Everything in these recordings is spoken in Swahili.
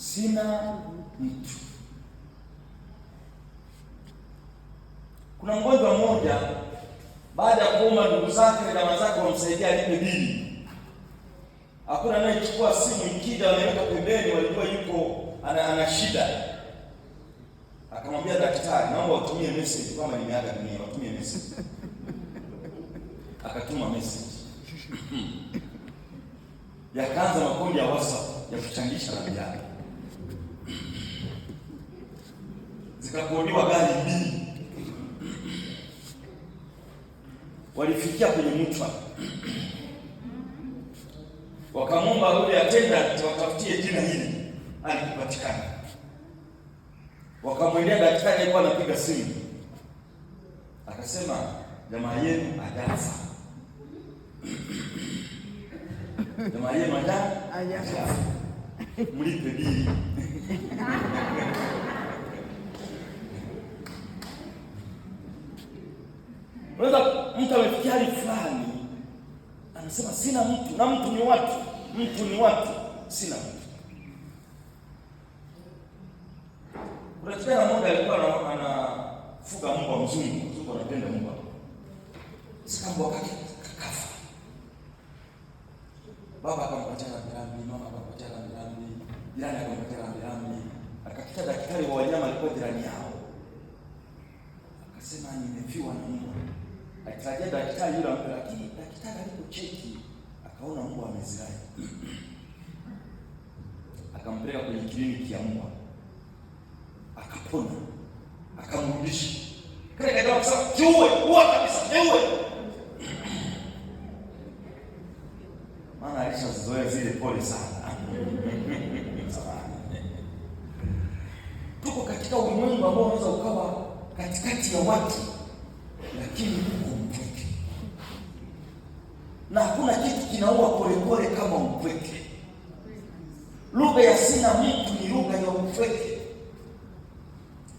Sina mtu. Kuna mgonjwa mmoja, baada ya kuomba ndugu zake na jamaa zake wamsaidia alipe bili, hakuna anayechukua simu, ikija wanaweka pembeni, walijua yuko ana shida. Akamwambia daktari, naomba utumie message kama nimeaga dunia, watumie message. Akatuma message yakaanza makundi ya WhatsApp ya kuchangisha na vijana, zikakodiwa gari mbili, walifikia kwenye mtwa, wakamwomba yule attendant watafutie jina hili, alikupatikana. Wakamwendea daktari alikuwa anapiga simu, akasema jamaa yenu ajafa jamaa yenu ajafa, mlipe bili. Unaweza mtu amefikia hali fulani anasema sina mtu, na mtu ni watu, mtu ni watu, sina mtu. Kuna kijana mmoja alikuwa anafuga mbwa mzungu, mzungu anapenda mbwa. Sasa mbwa kake kakafa. Baba akampatia rambirambi, mama akampatia rambirambi, jirani akampatia rambirambi. Akafika daktari wa wanyama alikuwa jirani yao. Akasema nimefiwa na mbwa. Alitarajia daktari yule ampe, lakini daktari alipocheki akaona mbwa amezirai. Akampeleka kwenye kliniki ya mbwa. Akapona. Akamrudisha. Kale kajawa kusema kiue, ua kabisa, kiue. Maana alishazoea zile pole sana. Tuko katika ulimwengu ambao unaweza ukawa katikati ya watu lakini uko mpweke, na hakuna kitu kinaua polepole kama upweke. Lugha ya sina mtu ni lugha ya upweke.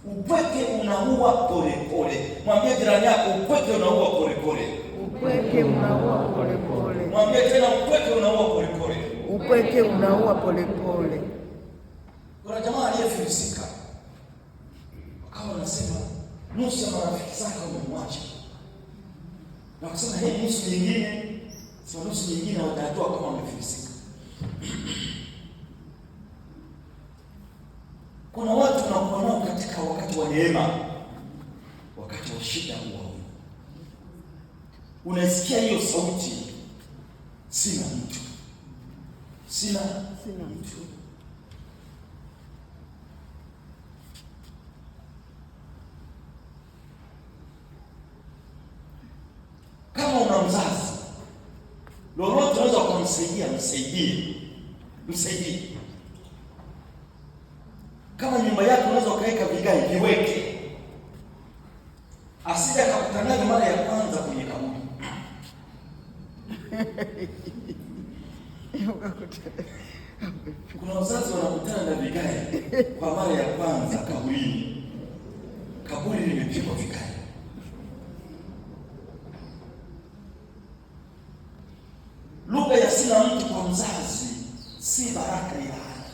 Upweke unaua polepole. Mwambie jirani yako, upweke unaua polepole. Upweke unaua polepole. Mwambie tena, upweke unaua polepole. Upweke unaua polepole. Kuna jamaa aliyefilisika, wakawa wanasema nusu ya marafiki zake wamemwacha, na wakasema hii nusu nyingine, sio nusu nyingine, watajua kama wamefilisika. Kuna watu unakuwa nao katika wakati wa neema, wakati wa shida huwa unasikia hiyo sauti, sina mtu, sina mtu. Kama una mzazi, lolote unaweza ukamsaidia, msaidie, msaidie. Kama nyumba yako unaweza ukaweka vigae, viweke, asije akakutanaje mara ya kwanza kwenye kaburi. Kuna wazazi wanakutana na vigae kwa mara ya kwanza kaburini, kaburi limepigwa vigae. Lugha ya sina mtu kwa mzazi si baraka, ni laana.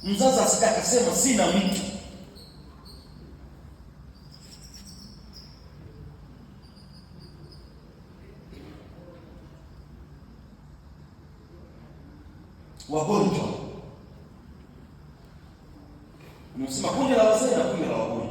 Mzazi asije akasema sina mtu. Wagonjwa, nimesema kundi la wazee na kundi la wagonjwa.